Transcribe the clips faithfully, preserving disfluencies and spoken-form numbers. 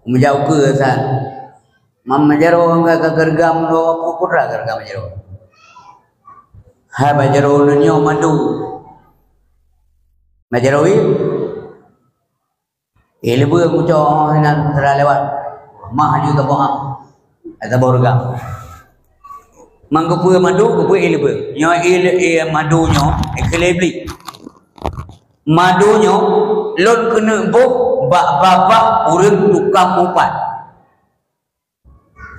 Meujak ukeue san. Mam majaroe ka, ka keureuga meunurot putra keureuga majaroe. Hai majaroe ulôn nyoe madu. Majaroe, eh, leubeueng ucok sinan sira lewat. Mah laju taboh, taboh reugam. Mang geupeu madu, geupeu ié leubeueng. Nyoe ié, ié madu nyoe, ié keu lé Iblih. Madu nyoe lôn keuneuk boh bak babah ureuëng tukang mupat.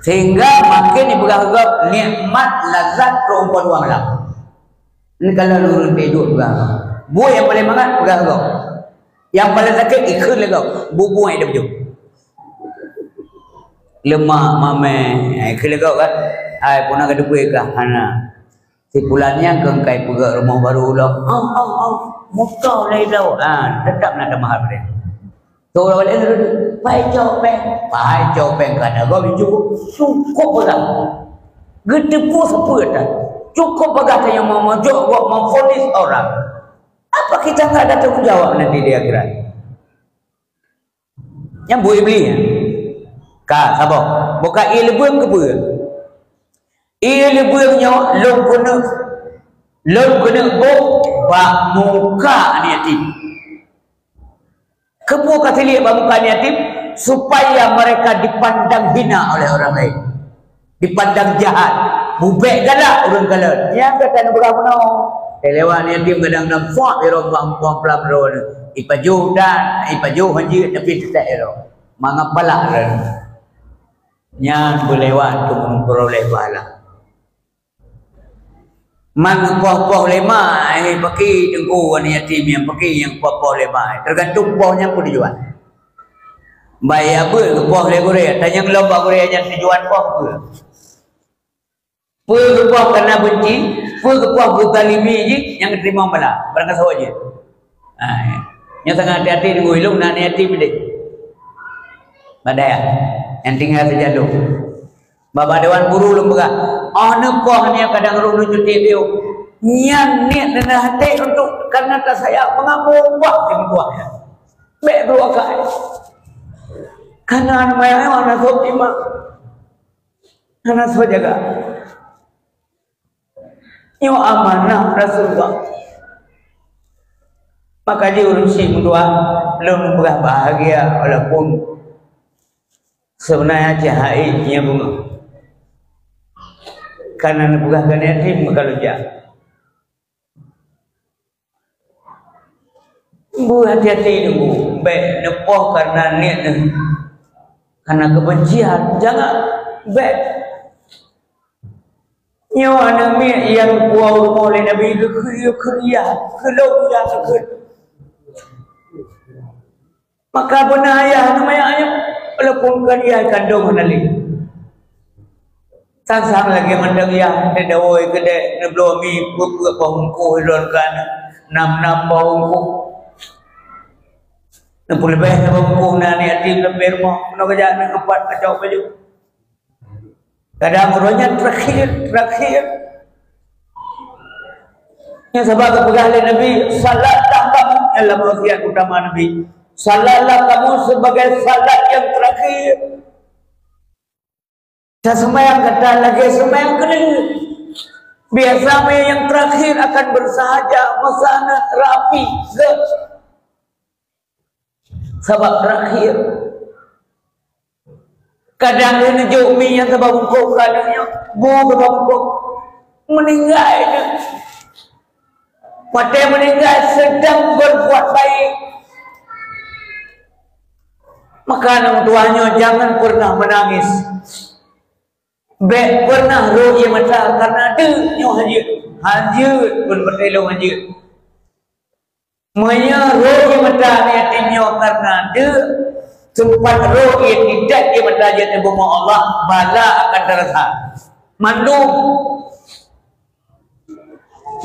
Sehingga makin ipeugah gob nikmat lazat trok u padua malam. Ni kalau ureuëng tidur peugah gob. Buet nyang paling mangat peugah gob. Nyang paling sakét ikheun lé gob. Bubuet dah beujeuet. Lemak mamé, eh, ikheun lé gob kan. Ai puna ka teupeu kah hana. Si pulan nyan keu kai peugöt rumoh barô lom. Au, au, au. Muka lé lom. Ha, tetap na tamah hareuta. Tu ureuëng laén, pai cok péng. Pai cok péng ka na gob cukup. Cukup peugah. Geuteupeue sapeue that. Cukup peugah tanyoe meumojok gob memvonis orang. Apa kita enggak ada tanggung jawab nanti di akhirat? Nyang buet Iblih nyan. Ka, saboh. Buka ié leubeueng keupeue? Ié leubeueng nyoe lôn keuneuk, lôn keuneuk boh bak muka aneuk yatim. Keupeue ka siliek bak muka aneuk yatim? Supaya mereka dipandang hina oleh orang lain. Dipandang jahat, bubek galak ureuëng kalon. Nyang gata neupeugah bunoe. Eh, lewat yatim kadang-kadang puak irong bang puang pelam droe. Ipajoh dan, ipajoh hanjeuet tapi teutap irong. Mangat palak droe. Nyan beulewat untuk memperoleh pahala. Man poh-poh lé ma, eh, paki teungku aneuk yatim nyang paki nyang poh-poh lé ma. Tergantung poh nyang pun dijual. Baik abeuet geupoh lé gurée, tanyong lom bak gurée nyan tujuan poh peue? Peue geupoh kana beunci, peue geupoh geuzalimi jih nyang teurimong bala, barangkasoe jih. Ha, nyan sangat hati-hati deungon ilong na yatim deh. Badai, nyang tinggai seujalô. Bak dewan guru lôn peugah, oh neupoh nyan kadang roh lôn cuti piôh. Nyan niet dan hati untuk karena tasayang mengamuk bah di buah. Bèk dua kali. Karena aneuk manyang nyan hana soe terima. Hana soe jaga. Nyoe amanah Rasulullah. Maka jih ureueng syiek meutuah, lôn peugah bahagia walaupun sebenarnya cahai nyang beungoh. Karena neupeugah keu yatim meukalon jak. Beuhati-hati teungku, bèk neupoh karena niet neuh, karena kebencian. Jangan, bèk. Nyoe aneuk miet nyang puwoe rumoh lé Nabi geukheun, geukheun yah, geukheun lom yah geukheun. Maka beuna ayah aneuk manyak nyoe, walaupun kon yah kandong hana lé. Sang-sang lagèe mantong yah, teudawa keudéh, neubloe mi, peuet-peuet boh bungkôh lôn ka na, nam-nam boh bungkôh. Neupeuleubèh saboh bungkôh na aneuk yatim leubeh rumoh, meunoe geujak aneuk keumpat kacok baju. Kadang uroe nyan terakhir, terakhir. Nyan sabab geupeugah lé Nabi, "Salatlah kamu," dalam wasiat utama Nabi, "Salatlah kamu sebagai salat yang terakhir." Taseumayang gata lagèe seumayang keuneuk. Biasa mè nyang terakhir akan bersahaja, meusaha rapi, gèt. Sabab terakhir. Kadang lheuh neujok mi nyang sabab bungkôh ka lheueh nyoe, bu sabab bungkôh. Meuninggai nyoe. Watèe meuninggai sedang berbuat baik. Maka aneuk tuha nyoe jangan pernah menangis. Bèk pernah rhot ié mata karena deuk nyoe hanjeuet. Hanjeuet pun peureulèe lôn hanjeuet. Meunyoe rhot ié mata aneuk yatim nyoe karena deuk, teumpat rhot ié, tidak ié mata jeuet neubumoe Allah, bala akan teurasa. Mandum.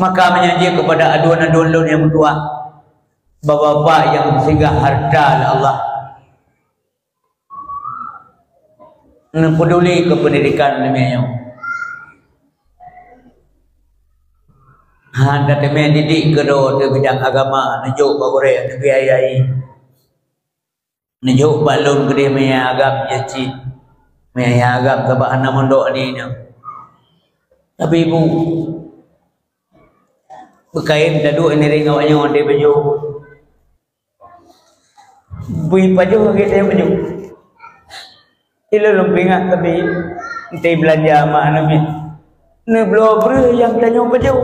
Maka meunyoe jeuet keupada aduen-aduen lôn nyang meutuah, bapak-bapak nyang singgah hareuta lé Allah. Neupeuduli keu peundidikan leumieng nyoe. Han tateumé didik keudroe teuh bidang agama, neujok bak gurèe, neubiayai. Neujok bak lôn keudeh meuhai agam jih cit. Meuhai agam sabab hana mondok di nyoe. Tapi ibu, beukayém taduek ngieng awak nyoe di pajoh. Bui pajoh lagèe tanyoe pajoh. Ilôn lôn peuingat tapi entah beulanja mak aneuk miet. Neubloe breueh nyang tanyoe pajoh.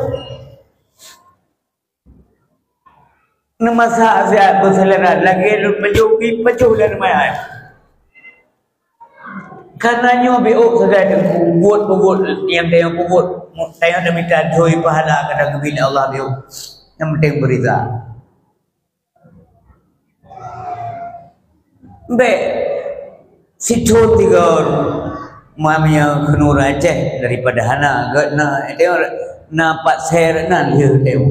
Neumasak siat beuseulera lagèe lôn pajoh, bui pajoh lam meuhai. Karena nyoe biôk sagai teungku, buet-buet nyang tanyoe peubuet, tanyoe neumita joi pahala keu tanyoe keubiet Allah biôk. Nyang penting beurita. Bèk sithôn tiga mamia keunoe Aceh daripada hana gét na, na pat sèr na lheueh teuh.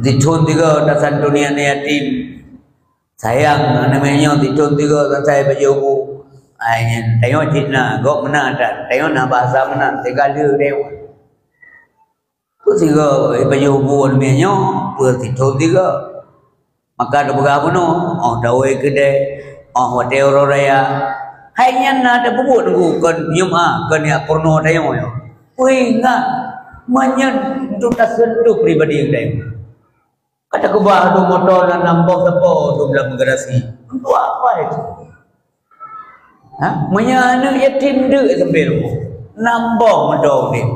Sithôn tiga tasantuni aneuk yatim. Sayang aneuk miet nyoe sithôn tiga tasai bajèe bu. Ai nyan tanyoe cit na, gob meunan that. Tanyoe na bahasa meunan, teuga lheueh tanyoe. Peue sigoe bajèe bu nyoe, peue sithôn sigoe. Maka tapeugah bunoe, óh tawai keudè, óh watèe uroe raya. Hai nyan na tapeubuet teungku kon Jumat, kon jak peurunoe tanyoe nyoe. Peuingat, meunyoe untuk taseuntuh pribadi geutanyoe. Ka takeubah dum moto na nam boh sapo dum lam garasi. Untuk apa itu? Ha? Meunyoe aneuk yatim deuk sampai rumoh, nam boh moto udép.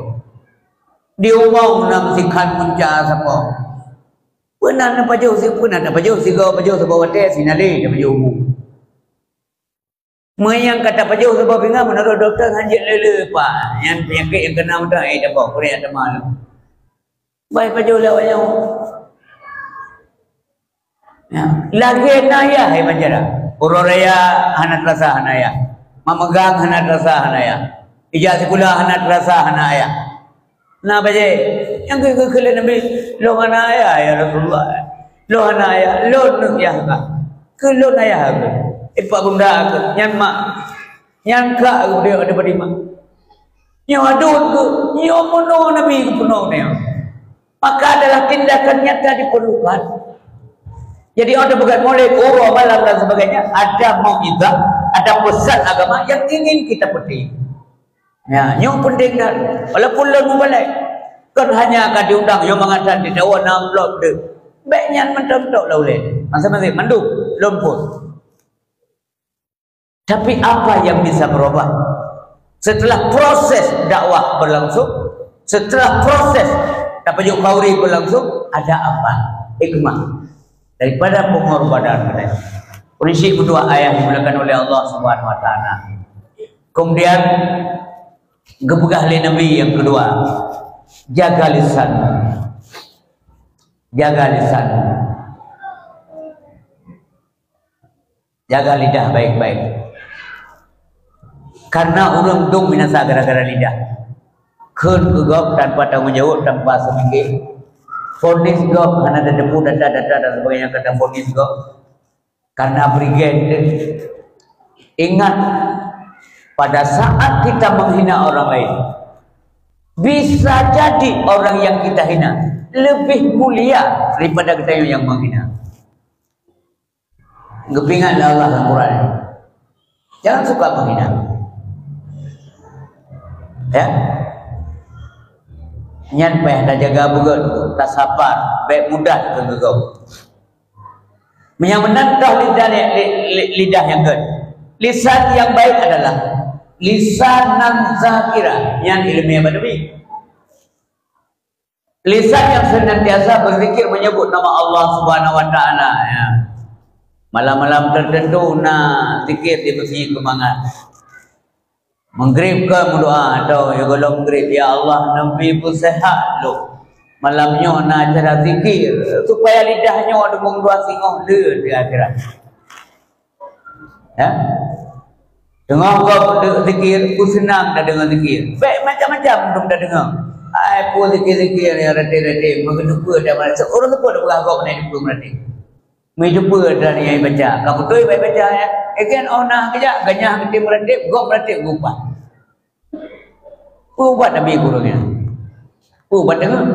Di rumoh nam sikhan munca sapo. Peue na neupajoh si, peue na tapajoh sigoe pajoh saboh watèe, sinalé tapajoh bu. Meunyoe ka tapajoh saboh pingan, meunurot dokto han jeuet le-le, Pak. Nyan peunyakét nyang keunam dah, eh, taboh, kurek ateueh malam. Bai pajoh lé awak nyoe. Ya, lagèe na yah hai banjara. Uroe raya hana teurasa hana yah. Mameugang hana teurasa hana yah. Ijak sikula hana teurasa hana yah. Na bajèe nyang geukheun lé Nabi, "Lôn hana ayah, ya Rasulullah. Lôn hana ayah, lôn neuk yah kah? Keu lôn ayah keuh. Ipak bunda keuh, nyan mak. Nyan kak keuh, dia ada badi mak." Nyoe aduen keuh, nyoe meunoe Nabi geupeunoh nyoe. Maka adalah tindakan nyata diperlukan. Jadi, ada peugah mulai uroe malam dan sebagainya, ada mauizah, ada pesan agama yang ingin kita petik. Ya, nyoe penting that. Walaupun lôn mubalek, kon hanya ka diundang nyoe mangat that di dawa na amplop deuh. Bèk nyan mantong tok la ulèe. Maséng-maséng mandum lôn phôn. Tapi apa yang bisa berubah? Setelah proses dakwah berlangsung, setelah proses tapajoh khauri berlangsung, ada apa? Hikmah daripada pengorbanan tadi. Prinsip kedua ayah dimuliakan oleh Allah Subhanahu Wa Taala. Kemudian, geupeugah lé Nabi nyang keudua, jaga lisan. Jaga lisan. Jaga lidah baik-baik. Karena ureueng dum binasa gara-gara lidah. Kheun keu gob tanpa tanggung jawab, tanpa seumiké. Vonis gob hana tateupeue data-data dan sebagainya, kata vonis gob. Karena brigade, ingat, pada saat kita menghina orang lain, bisa jadi orang yang kita hina lebih mulia daripada kita yang menghina. Geupeuingat lé Allah lam Quran. Jangan suka menghina. Ya. Nyan payah tajaga beugöt, tasaba, bèk mudah keu geugob. Meunyo meunan toh lidah, li-, li-, lidah nyang gèt. Lisan yang baik adalah lisanan zakira, nyan ileumèe bak Nabi. Lisan yang senantiasa berzikir menyebut nama Allah Subhanahu wa Taala, ya. Malam-malam tertentu na zikir di Masjid Keumangan. Meugrib ka meudoa atau ya gohlom meugrib, "Ya Allah, neubri peuseuhat lôn." Malam nyoe na acara zikir supaya lidah nyoe deungon dua singoh le di akhirat. Ya? Teungoh gob zikir, peuseunang tadeungoe zikir. Bèk macam-macam dum tadeungoe. Ai peue zikir-zikir nyang raté-raté, meugeuteupeue dan meuratéb. Ureueng teupeu tapeugah gob na teupeu meuratéb. Meuteupeue dan nyang baca. Ka beutôi bèk baca, ya. Egan oh na keujak, ganyah geutem meuratéb, gob meuratéb geuubah. Peue ubat Nabi gurèe nyan? Peue ubat deungon?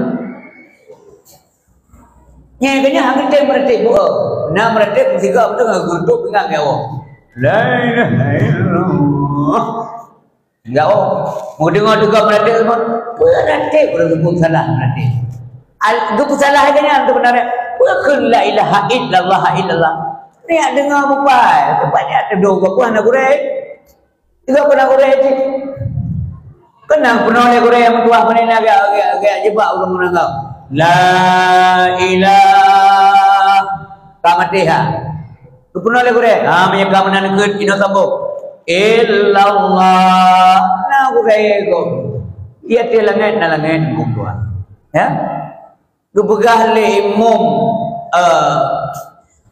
Nyai keuh nyan hana teumeuratéb buet. Na meuratéb meusigoe beutôi ngon geuntôk pingan geuwoe. La ilaha illallah. Enggak, oh. Meudeungoe teuka meuratéb, peue ratéb ureueng geupeusalah meuratéb. Al-, geupeusalah lagèe nyan teubeuna. Peue kheun la ilaha illallah, illallah. Nyak deungoe bukai, teumpat nyak teudoe gob peue hana gurèe. Tiga peunoh gurèe cit. Keunong peunoh lé gurèe nyang meutuah meunan agak, agak, agak jibak ureueng meunangkau. La ilaha. Ka maté ha. Geupeugah lé gurèe, ha, meunyoe ka meunan keuh inoe sambông. Illallah. Na gurèe gob. Di ateueh langèt na langèt huköm Tuhan. Ya? Geupeugah lé Imam, eh,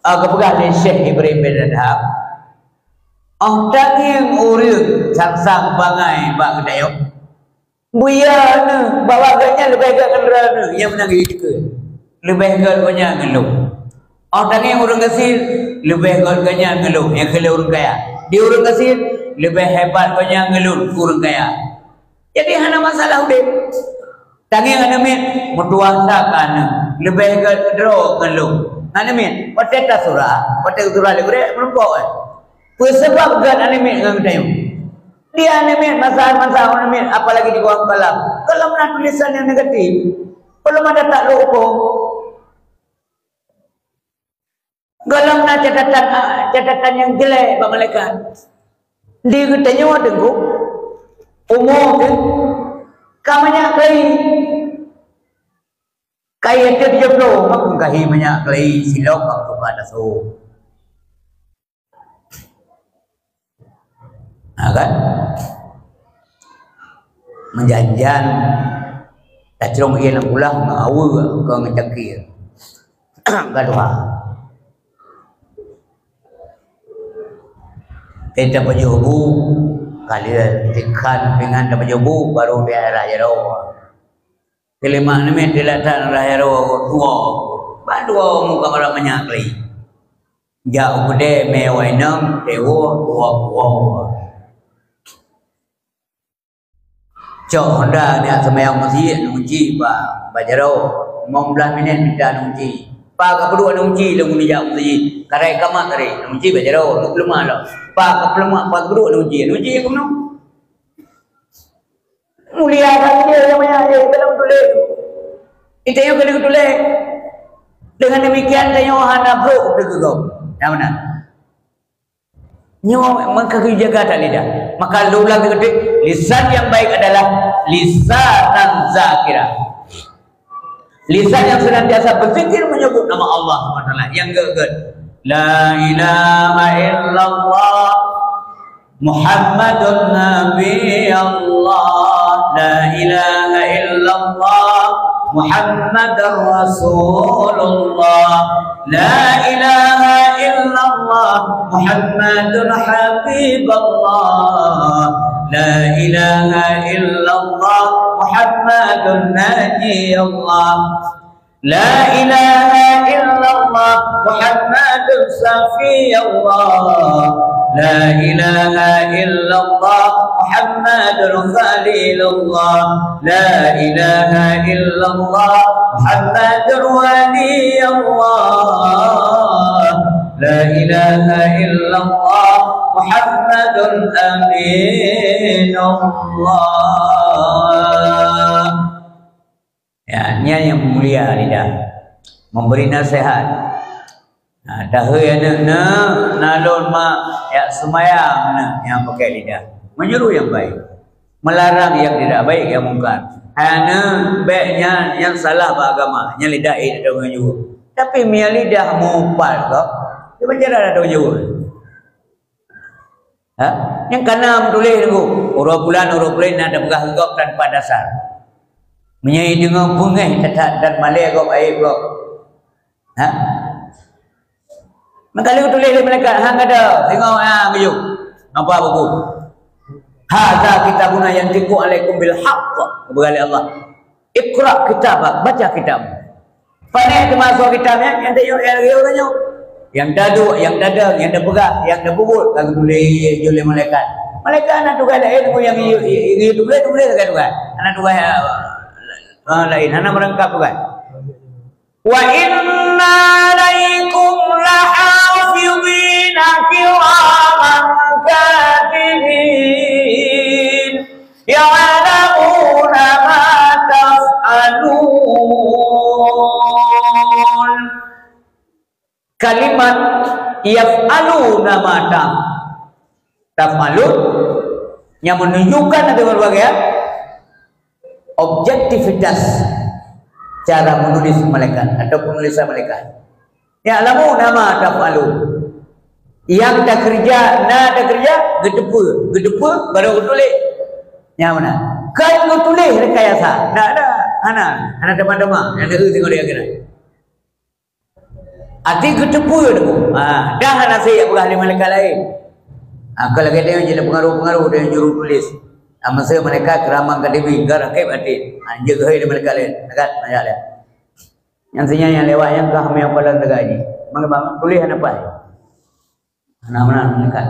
eh, geupeugah lé Syekh Ibrahim bin Adham, "Oh tangieng ureueng sang-sang bangai bak geutanyoe." Buya neuh, bahwa gobnyan leubeh gèt ngon droeneuh, nyang meunan geuyue jikeue. Leubeh gèt gobnyan ngon lôn. Oh tangieng ureueng gasien, leubeh gèt gobnyan ngon lôn, nyang keu lôn ureueng kaya. Di ureueng gasien, leubeh hebat gobnyan ngon lôn, ureueng kaya. Jadi hana masalah udép. Tangieng aneuk miet, meutuah sa keu aneuk, leubeh gèt droe ngon lôn. Aneuk miet, watèe tasura, watèe tasura lé gurèe, meurumpok, eh. Peue sabab gèt aneuk miet ngon geutanyoe? Di aneuk miet, masa-masa aneuk miet, apalagi di ruang kelas, gohlom na tulisan nyang negatif, gohlom ada taklok hukôm, gohlom na catatan, ah, catatan nyang jelek bak malaikat. Di geutanyoe teungku, umu teuh ka manyak kali. Kayèe teuh tujoh ploh, makun kahi manyak kali silop bak tuka taso. Ha, kan? Meujan-jan tacrông ie lam kulah, meuaweue keu ngeucangkie. Ka tuha. Eh, tapajoh bu, ka lheueh tikhan pingan tapajoh bu, baru dia rah jaroe. Keulimah namiet dilatan raya dua, dua. Ban dua muka barang manyak kali. Jak u keudè mè wai nong, tewo, dua, dua. Cok honda nyak seumayang masjid, nunci ba, ba jaroe. Limong blah minit mita nunci. Pa ka peuduek nunci lom nijak masjid. Karai kamat tadi, nunci ba jaroe, nunci peuleumah lom. Pa ka peuleumah, pa ka peuduek nunci, nunci keunoe. Mulia that dia nyang manyang jih, keuneuk tuléh. Di tanyoe keuneuk tuléh. Dengan demikian, tanyoe hana brok teugeugom. Nyang meunan. Nyoe maka geujaga that lidah. Maka lôn ulang teukeudeh, lisan yang baik adalah lisanan zakira. Lisan yang senantiasa berzikir menyebut nama Allah Subhanahu wa Taala. Yang keempat, la ilaha illallah Muhammadun Nabi Allah. La ilaha illallah Muhammadar Rasulullah. La ilaha illallah Muhammadun Habiballah. La ilaha illallah Muhammadun Najiyallah. La ilaha illallah Muhammadun Safiyallah. La ilaha illallah Muhammadun Khalilullah. La ilaha illallah Muhammadun Waliyallah. La ilaha illallah Muhammadun Aminullah. Ya, nyan nyang mulia lidah. Memberi nasihat. Nah, dahôi aneuk na, na lôn mak, jak seumayang aneuk, nyang pakai lidah. Menyuruh yang baik. Melarang yang tidak baik, yang mungkar. Hai aneuk, bèk nyan, nyan salah bak agama. Nyan lidah ék tanggung jaweueb. Tapi meunyo lidah meupat kah, di penjara tanggung jaweueb. Ha? Nyang kana meutuléh teungku, uroe bulan, uroe buleuen na teupeugah gob tanpa dasar. Meunyoe deungoe beungéh that-that dan malèe gob aéb gob. Ha? Maka lheueh tuléh lé malaikat, "Han gata, singoh, ha, geuyue." Napa buku? "Hadza kitabuna yantiqu alaikum bil haqq," geupeugah lé Allah. "Iqra kitabak, baca kitab." Pané teuma soe kitab nyan, nyang tayue lagèe ureueng nyoe. Nyang taduek, nyang tadong, nyang tapeugah, nyang tapubuet, ka geutuléh jih lé malaikat. Malaikat hana tugaih laén, nyang geuyue tuléh, tuléh sagai tugaih. Hana tugaih, ah, laén, hana meurangkap tugaih. Wa inna alaikum lahafizina kiraman katibin, ya'lamuna ma taf'alun. Kalimat yaf'aluna ma ta-, taf'alun nyang menunjukkan ada berbagai objektivitas cara menulis malaikat atau penulisan malaikat. Ya'lamuna ma taf'alun. Nyang takeureuja, na takeureuja, geuteupeue, geuteupeue baru geutuléh. Nyang mana? Kan geutuléh rekayasa. Ndak ada. Hana, hana teuma-teuma. Nyang na singoh di akhirat. Até geuteupeue tu. Ha, dah hana sép peugah lé malaikat laén. Ha, ka lagée tanyoe jeuet pengaruh-pengaruh dan juru tulis. Ha, masa malaikat kiraman katibin, ka rakeb até. Ha, jeuet geuhôi lé malaikat laén. Malaikat, malaikat laén. Nyang sinyan nyang lewat nyang ka hamé palan teuga jih. Mangga bang, tuléh hana pai. Hana meunan malaikat.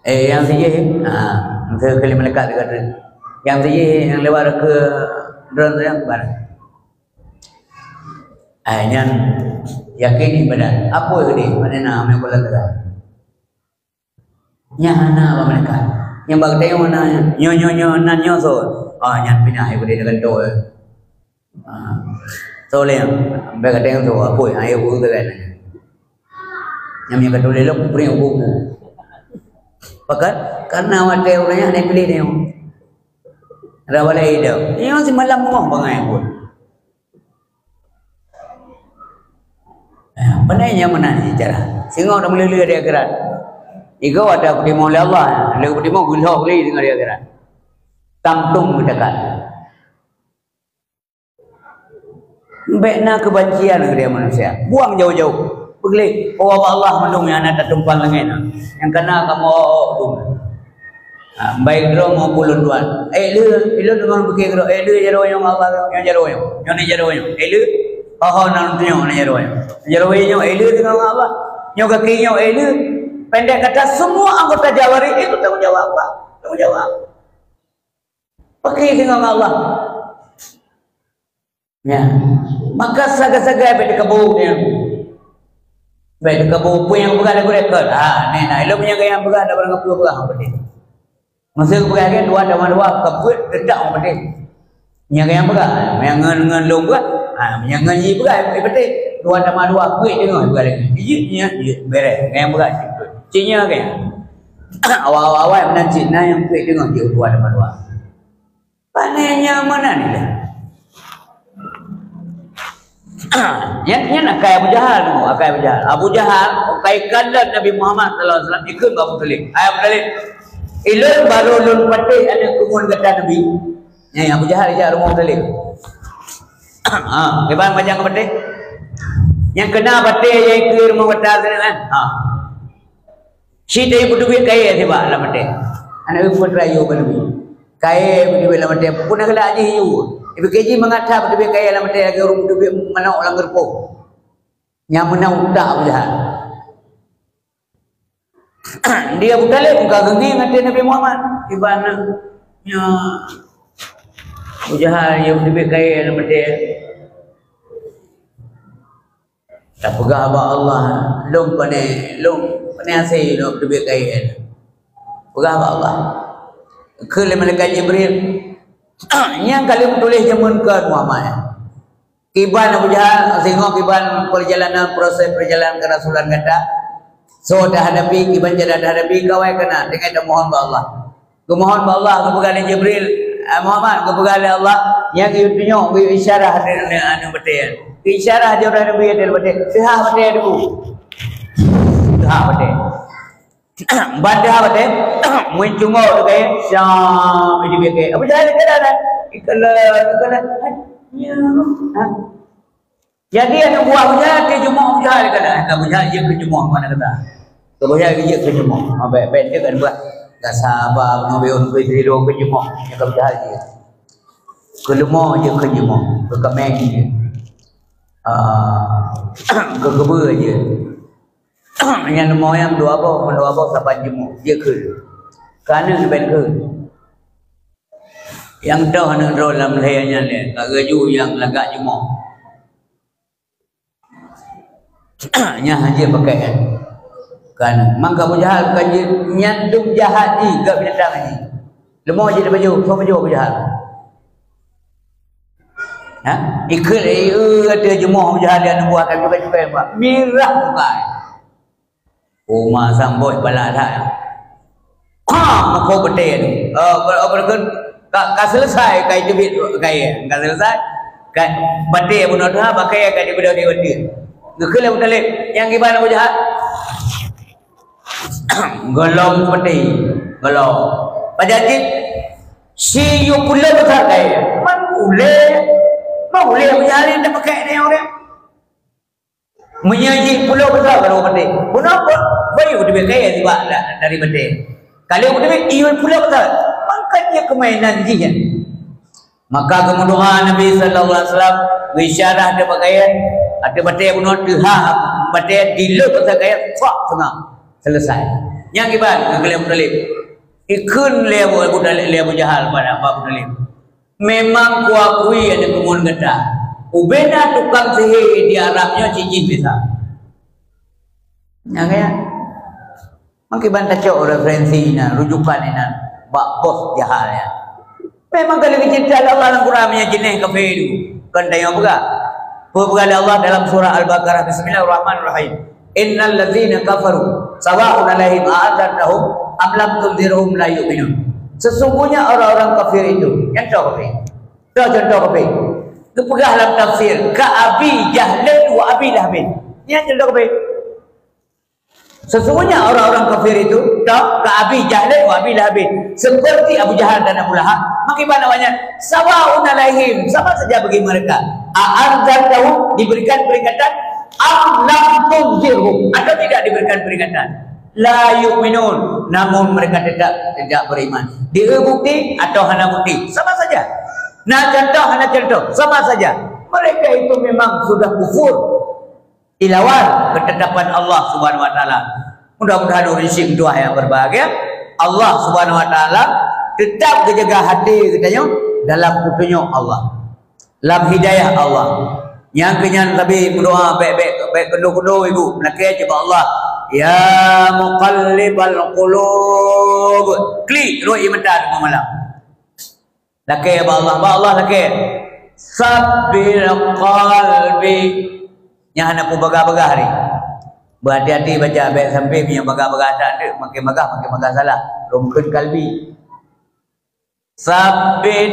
Eh, nyang sijih, ha, meukeue kali malaikat teuka treuk. Nyang sijih, nyang lewat keu droe nyang keubar. Ai nyan yakin ibadat. Apa geudeh? Mana na amai kula teuka. Nyan hana bak malaikat. Nyang bak geutanyoe na nyoe, nyoe, nyoe, nan nyoe soe. Ah, nyan pinah ai geude deungon toe. Ah. Soe lé nyang bak geutanyoe soe, apui, ai ureueng teuka nyan. Nyang meunyoe ka tuléh lom, bri buku. Pakon? Karena watée ureueng nyan hana piléh tanyoe. Ra balai idong. Nyoe simalam beungoh bangai pun. Eh, pane nyang meunan cara. Singoh tameuleuleue di akhirat. Igoe watée geutimoh lé Allah, lé geutimoh geulhok lé deungon di akhirat. Tam tum geudekat. Bék na keubencian keu manusia. Buang jauh-jauh. Peugleh, oh, Allah mandum nyang na tatumpang langét na. Nyang kana kamoe dum. Ha, baik droe maupun lôn tuan. Eh, le, ilôn deungon pike droe, eh, le jaroe nyoe Allah, nyoe jaroe nyoe. Nyoe ni jaroe nyoe. Eh, le, ho, ho, nan nyoe ni jaroe nyoe. Jaroe nyoe, eh, le deungon Allah. Nyoe kaki nyoe, eh, le. Pendek kata, semua anggota jawari itu tanggung jawab Allah. Tanggung jawab. Pike deungon Allah. Ya. Maka sagai-sagai bék dikeubuk dia. Bék dikeubuk, peue nyang peugah lagu rekod. Ha, neh na ilôn nyang gaya peugah dak barang peugah, peugah, peugah. Masa peugah kan dua tambah dua, ka peuet, tetap peugah. Nyang gaya peugah, nyang ngon, ngon lôn peugah. Ha, nyang ngon ji peugah, eh, peugah. Dua tambah dua, peuet deungoe peugah lagi. Jeuet, jeuet, jeuet, bereh. Gaya peugah situ. Cit nyan gaya. Awai-awai meunan cit na nyang peuet deungoe jeuet dua tambah dua. Pane nyang meunan ilée. Nyan, nyan akai Abu Jahal tu, akai Abu Jahal. Abu Jahal, akai kalon Nabi Muhammad sallallahu alaihi wasallam, ikheun bak Abu Thalib. Hai Abu Thalib, ilôn barô lôn patéh aneuk keumun gata Nabi. Nyan Abu Jahal ijak rumoh Abu Thalib. Ha, kiban bajang patéh. Nyang keuna patéh nyang ikheun rumoh gata keunan, kan? Ha. Cit teupeuteubiet kayée sibak lam até. Aneuk peue rayeuk bak Nabi. Kayée peuteubiet lam até, peue na geulak jih yue. Ipeukée jih mangat that peuteubiet kayée lam até lagée ureueng peuteubiet manok lam geureupoh. Nyang meunan utak Abu Jahal. Di Abu Thalib ka geungieng até Nabi Muhammad. Iban nyoe Abu Jahal nyang peuteubiet kayée lam até. Tapeugah bak Allah, lôn pane, lôn pane hase lôn teubiet kayée. Peugah bak Allah. Kheun lé malaikat Jibril, nyang ka lheueh meutuléh jameun keu Muhammad. Kiban Abu Jahal, singoh kiban perjalanan, proses perjalanan keurasulan gata. Soe tahadapi, kiban cara tahadapi, kawai kana, tinggai tamohon bak Allah. Geumohon bak Allah, geupeugah lé Jibril, "Ah, Muhammad," geupeugah lé Allah, "Nyan geuyue tunyok, geuyue isyarah lé, lé aneuk batée. Geuisyarah lé Nabi lé batée, teuhah batée teungku." Teuhah batée. Ban teuhah batée, meucungok teuka, syam, itu biasa. Abu Jahal kata dah, ikala, ikala, ha? Jadi aneuk buah Abu Jahal, ka jimoh Abu Jahal keunan. Ka Abu Jahal jeuet keu jimoh, mana kata. Ka Abu Jahal jeuet keu jimoh. Ha, bèk, bèk, dia kan buat. Dah sabar, ngambil orang keu jimoh. Ka Abu Jahal jeuet. Keu leumo jeuet keu jimoh. Keu kameng jeuet. Ah, keu keubeu jeuet. Nyan leumo nyan dua boh, dua boh saban jimoh. Jeuet keu. Keu aneuk bèk keu. Nyang toh aneuk droe lam lhèe nyan lé, ka geujok nyang lagak jumoh. Nyan hana jeuet pakai, kan? Mangka Abu Jahal bukan jeuet, nyan dum jahat jih, gak binatang jih. Leumô jih dipajoh, soe pajoh Abu Jahal? Ha? Ikheun, eh, ateueh jumoh Abu Jahal, dia neubuah kayu cukai-cukai, mirah muka. Uma sambot balak that. Ha, muka beutôi tu. Oh, ber-, ber-, ka, ka selesai kai teubiet kai. Ka selesai. Kai, baté bunoe tuha, pakai kai teubiet di baté. Geukheun lé Abu Thalib, nyang kiban Abu Jahal. Golom seperti, golom. Pajan cit, si yue pulo besar kai. Man ulèe, man ulèe Abu Jahal nyang pakai ni orang. Meunyoe jih pulo besar baru mati. Kenapa? Bayu teubiet kaya sibak da-, dari mati. Kalau teubiet, iya pulo besar. Maka dia kemainan jih, kan? Maka keumudoa Nabi sallallahu alaihi wasallam, isyarah dia pakaian, ada batai bunoe teuha, batai dileuh pasal kaya, fak tengah. Selesai. Nyang kiban, ngon Abu Thalib. Ikheun lé Abu, Abu Thalib, lé Abu Jahal pada Abu Thalib. Memang kuakui ada keumuen gata. Ubena tukang sihé di Arab nyoe cit jih bisa. Nyang kaya. Mangkiban tacok referensi inan, rujukan inan, bak bos Jahal nyan. Memang ka lheueh geuceurita lé Allah lam Quran meunyoe jeunèh kafé tu. Kon tanyoe peugah. Peugah lé Allah dalam surah Al-Baqarah, "Bismillahirrahmanirrahim. Innal ladzina kafaru sawa'un 'alaihim a'anzartahum am lam tunzirhum la yu'minun." Sesungguhnya orang-orang kafir itu, nyang toh kafé. Toh contoh kafé. Geupeugah lam tafsir, "Ka Abi Jahlin wa Abi Lahabin." Nyan contoh kafé. Sesungguhnya orang-orang kafir itu, toh, ka Abi Jahlin wa Abi Lahabin, seperti Abu Jahal dan Abu Lahab, maka iban awaknyan, "Sawa'un 'alaihim", sama saja bagi mereka, "a'anzartahum", diberikan peringatan, "am lam tunzirhum", atau tidak diberikan peringatan, "la yu'minun", namun mereka tetap tidak beriman. Dia bukti atau hana bukti, sama saja. Nah, contoh, hana contoh, sama saja. Mereka itu memang sudah kufur. Dilawan ketetapan Allah Subhanahu Wa Taala. Mudah-mudahan ureuëng syiek meutuah nyang berbahagia, Allah Subhanahu Wa Taala tetap geujaga hati geutanyoe dalam peutunyok Allah, lam hidayah Allah. Nyang keu nyan sabe meudoa bèk-bèk, bèk keudo-keudo ibu, meulakèe cit bak Allah, "Ya muqallibal qulub." Klik rot ie mata teungoh malam. Lakèe bak Allah, bak Allah lakèe. Sabbit qalbi. Nyang hana peubagah-bagah ni. Beuhati-hati baca, bèk sampoe meunyoe bagah-bagah that, makin bagah, makin bagah salah. Rungkeun kalbi. Sabbit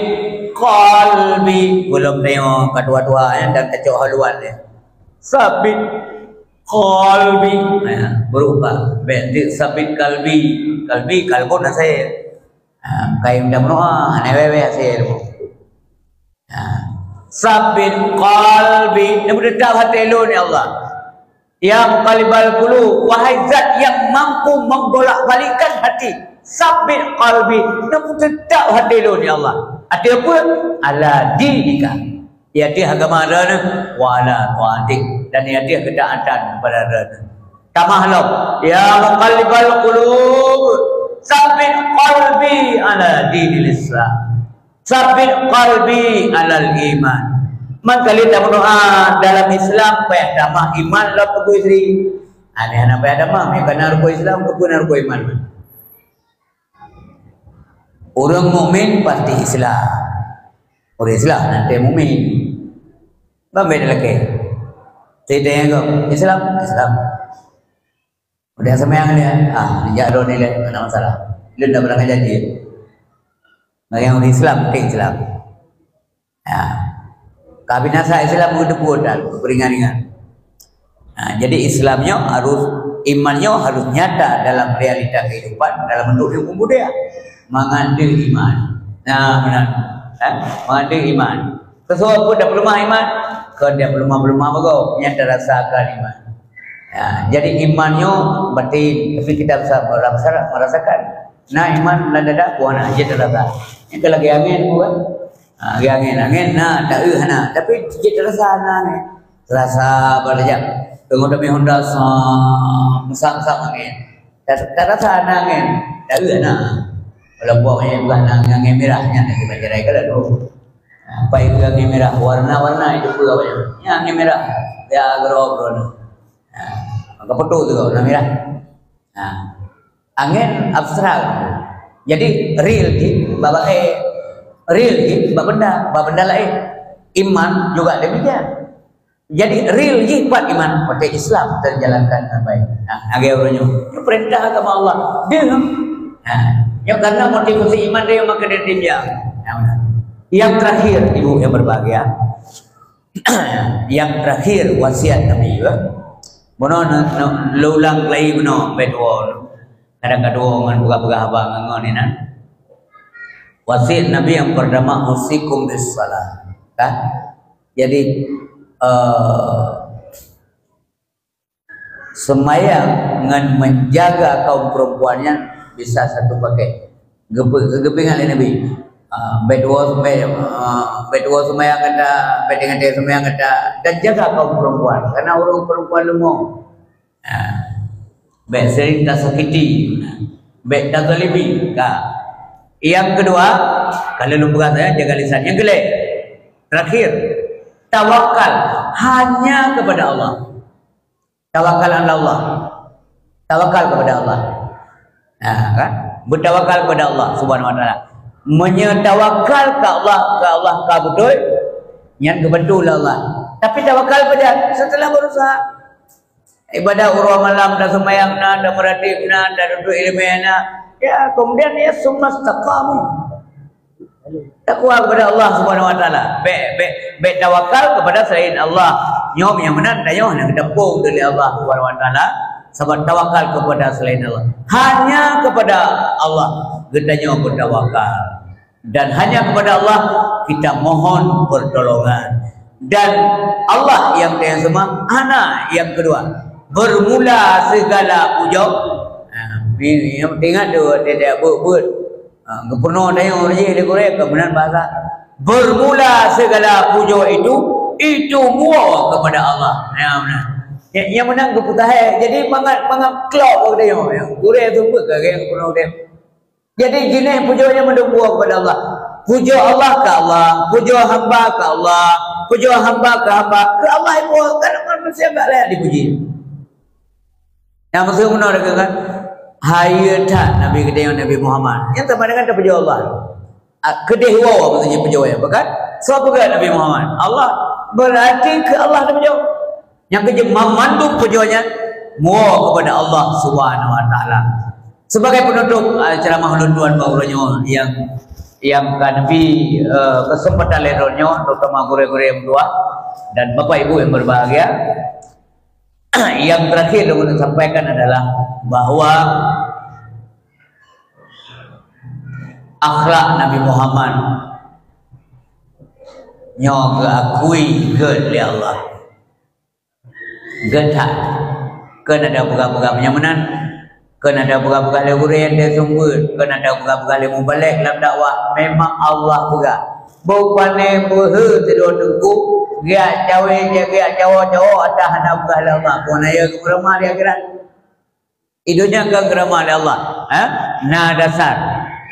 qalbi. Belum tengok ka dua-dua, ya, dan tacok haluan dia. Sabbit qalbi. Ya, berubah. Bèk sabbit kalbi. Kalbi, kalbun nasib. Ha, kai meudoa, hana wèh-wèh hasé ilmu. Ha. Sabbit qalbi, neupeuteutap hati lôn, ya Allah. Ya muqallibal qulub, wahai Zat yang mampu membolak-balikkan hati, sabbit qalbi, neupeuteutap hati lôn, ya Allah. Hati apa? Ala dinika. Di ateueh agama Droeneuh, wa ala taatik, dan di ateueh keutaatan kepada Droeneuh. Tamah lom, ya muqallibal qulub, tsabbit qalbi ala dinil Islam. Tsabbit qalbi alal iman. Mangkali tameudoa dalam Islam, payah tamah iman lom tuboh istri. Aneh hana payah tamah, meukareuna rukon Islam, rukon, rukon iman. Ureuëng mukmin pasti Islam. Ureuëng Islam nanti mukmin. Ban beda lagi. Tidak yang Islam, Islam. Udah sembahyang dia, ah, dijak droe nilai, tak ada masalah. Dia tak pernah jadi. Bagi ureuëng Islam, penting Islam. Ya. Kabinasa Islam beuteupeue dan beupeuringan-ringan. Nah, jadi Islam nyoe harus, iman nyoe harus nyata dalam realita kehidupan, dalam bentuk hukum budaya. Mangat deuh iman. Nah, benar. Eh? Mangat deuh iman. Sesuatu dah peulumah iman, keu dia peulumah-peulumah bagoe, nyata rasa akan iman. Ya, jadi iman nyoe batin, tapi kita bisa merasa-, merasakan. Nah, iman lam dada, buah na, jeuet rasa. Nyang lagi angin, bukan? Ha, lagi angin, angin na, tak eh na. Tapi jeuet rasa na angin. Rasa apa saja. Tengok demi Honda, sam, sam, sam angin. Tak, tak rasa na angin. Tak eh na. Walaupun awak nyan peugah na angén mirah, nyan na sifat jarai ka lalu. Ha, pai keu angén mirah, warna-warna itu peue awak nyan. Nyan angén mirah, ya, gero-gero tu. Ha, maka foto tu warna mirah. Ha, angén abstrak. Jadi, real jih bak, bak, eh, real jih bak benda, bak benda laén. Iman juga demikian. Jadi, real jih pat iman, watèe Islam terjalankan dengan baik. Nah, lagèe uroe nyoe. Nyoe perintah agama Allah. Deuh. Nah, nyoe karena motivasi iman dia maka dia tinjau. Nah, yang terakhir, Ibu yang berbahagia, yang terakhir wasiat Nabi, ya. Bunoe na, na, lôn ulang lagi bunoe, bèk tuwo. Kadang-kadang ngon peugah-peugah haba ngon, ngon inan. Wasiat Nabi yang pertama, "Usikum bis salah." Kan? Jadi, eh, seumayang ngon menjaga kaum perempuan nyan bisa satu paket. Geupe-, geupeuingat lé Nabi. Ah, bèk tuwo, bèk, ah, bèk tuwo seumayang gata, bèk tinggai-tinggai seumayang gata, dan jaga kaum perempuan. Karena ureueng perempuan leumo. Ha, bèk sering tasakiti, bèk tazalimi. Ka. Yang kedua, kalau lôn peugah saya, jaga lisan. Yang keulhèe, terakhir, tawakal hanya kepada Allah. Tawakal ala Allah. Tawakal kepada Allah. Nah, kan? Bertawakal kepada Allah Subhanahu wa Taala. Meunyoe tawakal ke Allah, ke Allah ka beutôi, nyan geubantu lé Allah. Tapi tawakal pada setelah berusaha. Ibadah uroe malam, taseumayang na, tameuratéb na, tanuntut ileumèe na. Ya, kemudian ya, summa istaqamu. Takwa kepada Allah Subhanahu wa Taala. Bèk, bèk, bèk tawakal kepada selain Allah. Nyoe nyang meunan tanyoe nyang geutapông lé Allah Subhanahu wa Taala. Sabab tawakal kepada selain Allah. Hanya kepada Allah geutanyoe beutawakal. Dan hanya kepada Allah kita mohon pertolongan. Dan Allah yang pertama, hana yang kedua. Bermula segala puja. Ha, ni, ni, ingat tu, dia, dia buet-buet. Ha, geupeureunoe tanyoe jih di Quran, kemudian bahasa. Bermula segala puja itu, itu mua kepada Allah. Ya, benar. Ya, yang menang keputusan. Jadi, mangat, mangat klok pada tanyoe. Quran tu buet ke, yang geupeureunoe dia. Jadi, jinéh pujoe nyan mandum buah kepada Allah. Pujoe Allah keu Allah, pujoe hamba keu Allah, pujoe hamba keu hamba. Keu Allah ibu, kan manusia enggak layak dipuji. Nah, maksud meunoe kan? Hayeue that Nabi geutanyoe Nabi Muhammad. Nyang sama dengan tapujoe Allah. Ah, keudeh woe maksudnya pujoe, bukan? Soe peugah Nabi Muhammad? Allah. Berarti keu Allah tapujoe. Nyang keujeuet mandum pujoe nyan mua kepada Allah Subhanahu wa Taala. Sebagai penutup, ah, ceramah ulôn tuan bak uroe nyoe yang, yang ka neubi, eh, kesempatan lé droeneuh nyoe, terutama gurée-gurée yang dua dan Bapak Ibu yang berbahagia, yang terakhir ulôn sampaikan adalah bahwa akhlak Nabi Muhammad nyoe geuakui gét lé Allah. Gét that. Keu na tapeugah-peugah meunyoe meunan, keu na tapeugah-peugah lé gurée nyang seumeubeuet, keu na tapeugah-peugah lé mubalek lam dakwah, memang Allah peugah. Beu pané beuhe sidroe teungku, geujak cawe, geujak cawo-cawo, ata hana peugah lé Allah, pun na ya geupeurama di akhirat. Di donya ka geupeurama lé Allah, ha? Na dasar.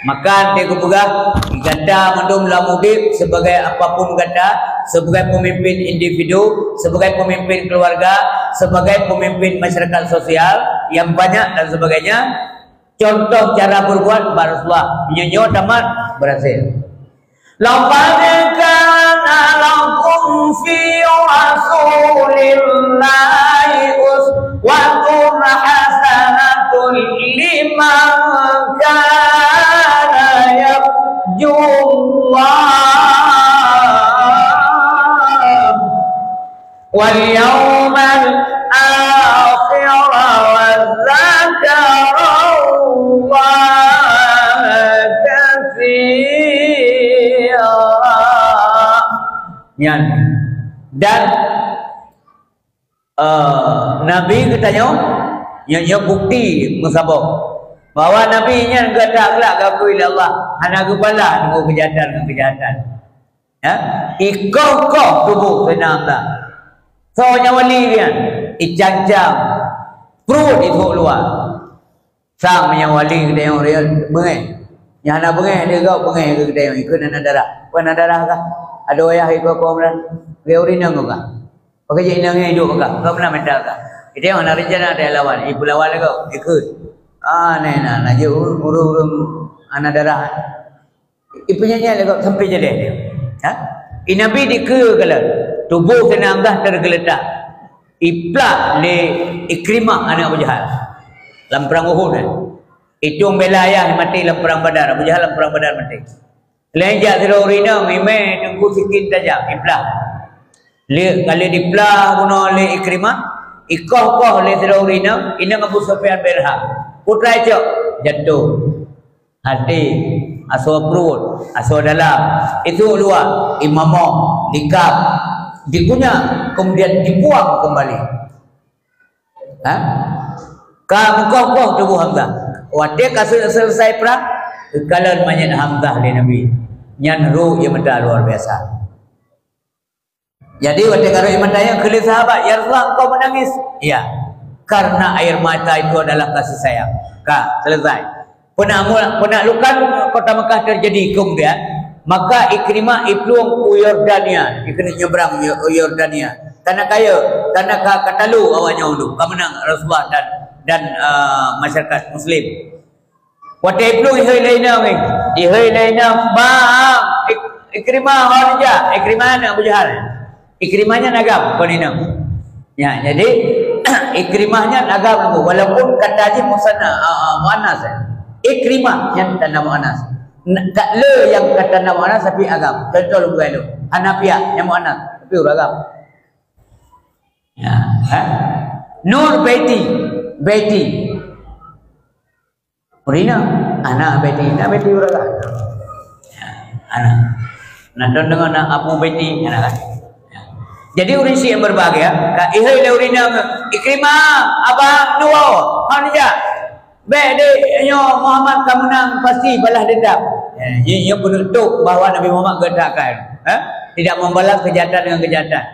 Maka dia geupeugah, gata mandum lam udeb sebagai apapun gata, sebagai pemimpin individu, sebagai pemimpin keluarga, sebagai pemimpin masyarakat sosial yang banyak dan sebagainya, contoh cara berbuat bak Rasulullah. Meunyoe nyoe tamat, berhasil. لقد كان لكم في رسول الله أسوة حسنة لمن كان يرجو الله واليوم الآخر وذكر الله كثيرا. Nyan. Dan, eh, Nabi geutanyoe, nyan, nyan bukti meusaboh bahwa Nabi nyan geutak glak geuakui lé Allah, hana geubalah deungon keujahatan ngon keujahatan. Ya, ikoh-koh tuboh Saidina Hamzah. Soe nyang wali nyan? Icam-cam. Pruet isuek luwa. Sang meunyoe wali geutanyoe real beungéh. Nyang hana beungéh lé gob, beungéh keu geutanyoe, ikheun hana darah. Peue hana darah kah? Adoe wayah iko kong nyan, lé ureueng inong kah? Pakon jih inong nyan iduek kah? Kah meunan mita kah? Geutanyoe hana rencana talawan, ipeulawan lé gob, ikheun. Ah, nyan na, na jeuet ureueng-ureueng hana darah. Ipeunyang-nyang lé gob sampoe jadeh. Ha? I Nabi dikeue kalon, tuboh keunan Hamzah teugeuleutak. Iplah lé Ikrimah aneuk Abu Jahal lam prang Uhud, eh. Itong bela ayah maté lam prang Badar, Abu Jahal lam prang Badar maté. Lheueh jak sidroe ureueng inong, imé teungku sikin tajam, iplah. Lé, ka lheueh diplah bunoe lé Ikrimah, ikoh-koh lé sidroe ureueng inong, inong Abu Sufyan bin Harb. Peue teuma icok, jatoh. Até, asoe pruet, asoe dalam, itu luwa, imamoh, dikab, dikunyah, kemudian dibuang kembali. Ha? Ka meukoh-koh tuboh Hamzah. Watée ka sel-, selesai prang, geukalon manyét Hamzah lé Nabi. Nyan rhot ie mata luar biasa. Jadi, watée ka rhot ie mata nyan kheun lé sahabat, "Ya Rasulullah, engkau menangis?" "Iya, karena air mata itu adalah kasih sayang." Ka, selesai. Peunakmu-, peunaklukan kota Mekah terjadi kemudian, maka Ikrimah iplueng u Yordania, ikheun nyebrang Yo-, Yordania. Karena kaya, karena ka, ka talu awaknyan dulu, ka meunang Rasulullah dan, dan, eh, masyarakat muslim. Watée iplueng ihôi lé inong, ihôi lé inong, bang, Ik-, Ikrimah, hon jak, Ikrimah aneuk Abu Jahal. Ikrimah nyan agam, kon inong. Ya, jadi, Ikrimah nyan agam, walaupun kata jih musanna, a, a, muannas, eh. Ikrimah nyan tanda muannas. N-, ka le nyang ka tanda muannas tapi agam. Contoh lôn bri lôn. Hanafiah nyan muannas, tapi ureueng agam. Ya, ha? Nur Baiti, Baiti. Ureueng inong, aneuk Baiti, aneuk Baiti ureueng kan? Ya, aneuk. Nah, dan dengan aneuk Abu Baiti, aneuk kan? Ya. Jadi, ureueng syiek nyang berbahagia, ka ihôi lé ureueng inong, Ikrimah, abang, nyoe, hon jak. Bék deh, nyoe Muhammad ka meunang, pasti balas dendam. Ya, nyoe, nyoe peunutôp bahwa Nabi Muhammad geutak akai. Ha? Tidak membalas kejahatan dengan kejahatan.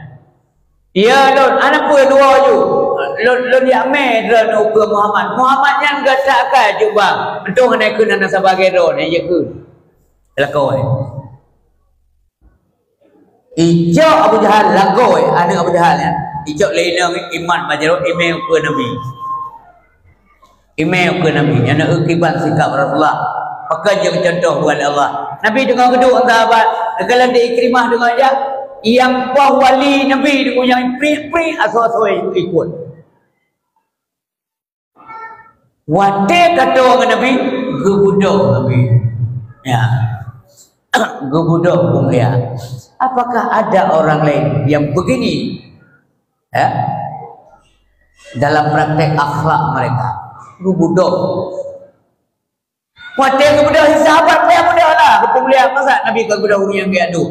Ya lôn, hana peue dua ju. Lôn, lôn jak mé droeneuh ukeue Muhammad. Muhammad nyan gata ka jubah. Entong hana keu hana sabagai droeneuh, ya keu. Lakoe. Icok Abu Jahal, lakoe, aneuk Abu Jahal nyan. Icok lé inong iman bajroe imé ukeue Nabi. Imé ukeue Nabi, nyan na kiban sikap Rasulullah. Pakon jeuet contoh buet Allah. Nabi teungoh geuduek ngon sahabat, geukalon di Ikrimah teungoh jak, nyang poh wali Nabi teungoh nyang priek-priek asoe-asoe ikot. Watée ka tô ngon Nabi, geubeudôh Nabi. Ya. Geubeudôh Umayyah. Apakah ada orang lain yang begini? Ya. Dalam praktek akhlak mereka. Geubeudôh. Watée geubeudôh sahabat, payah beudôh lah. Geupeumulia masa Nabi ka geubeudôh ureueng nyang geuadu.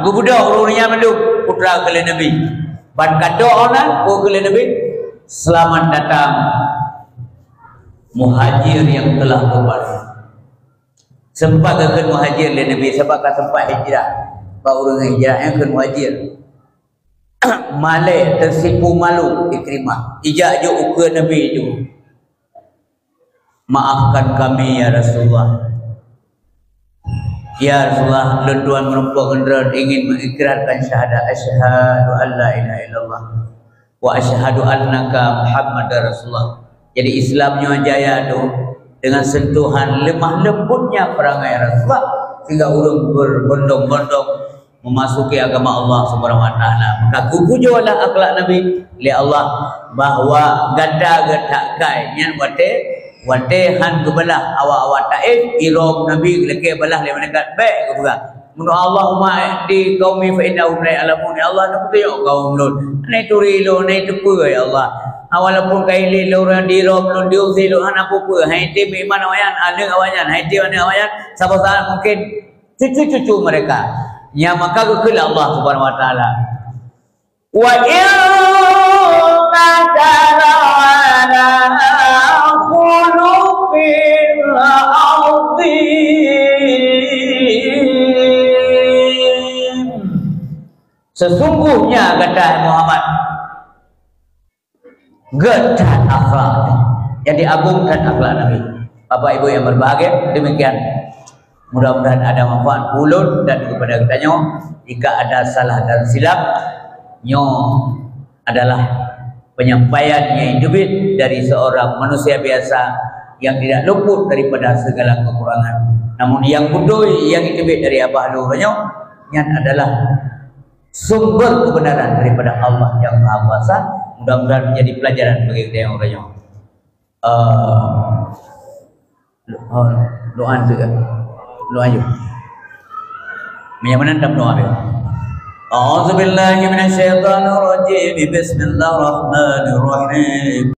Geubeudôh ureueng nyang mandum, putra keu lé Nabi. Ban ka tô ona, peue keu lé Nabi, "Selamat datang muhajir yang telah kembali." Sempat geukheun muhajir lé Nabi, sebab ka sempat hijrah. Bak ureueng hijrah nyang kheun muhajir. Malée, teusipu malu Ikrimah. Ijak jok ukeue Nabi tu. "Maafkan kami, ya Rasulullah. Ya Rasulullah, lôn tuan meurumpok ngon droe ingin mengikrarkan syahadat, asyhadu an la ilaha illallah wa asyhadu annaka Muhammadar Rasulullah." Jadi Islam nyoe jaya tu dengan sentuhan lemah lembutnya perangai Rasulullah sehingga ureueng berbondong-bondong memasuki agama Allah Subhanahu wa Taala. Maka geupujoe lah akhlak Nabi lé Allah, bahwa gata geutak kai nyan watée, watée han geubalah awak-awak Taif, irom Nabi geulakée balah lé malaikat, bék geupeugah, "Meunyoe Allahumma ihdi qaumi fa innahum la ya'lamun." Ya Allah, neupeutunyok kaum lôn, hana turi lôn, hana teupeu, ya Allah. Ha, walaupun ka ilée lôn di rom lôn, diusé lôn, hana peue-peue. Hai tem iman awaknyan, aneuk awaknyan, hai tem aneuk awaknyan, saboh saat mungkin cucu-cucu mereka. Nyang maka geukheun lé Allah Subhanahu wa Taala, "Wa innaka la'ala khuluqin azim." Sesungguhnya, kata Muhammad, gét that akhlak. Jadi, agong that akhlak Nabi. Bapak Ibu yang berbahagia, demikian. Mudah-mudahan ada manfaat ulôn dan kepada geutanyoe. Jika ada salah dan silap, nyoe adalah penyampaian nyang teubiet dari seorang manusia biasa yang tidak luput daripada segala kekurangan. Namun nyang beutôi nyang teubiet dari Abah Lôn nyoe, nyan adalah sumber kebenaran daripada Allah yang Maha Kuasa. Mudah-mudahan menjadi pelajaran bagi kita yang orang nyoe. Eh, oh, doa tu kan? Doa yuk. Meunyo meunan tam doa yuk. A'udzubillahi minasyaitonirrajim. Bismillahirrahmanirrahim.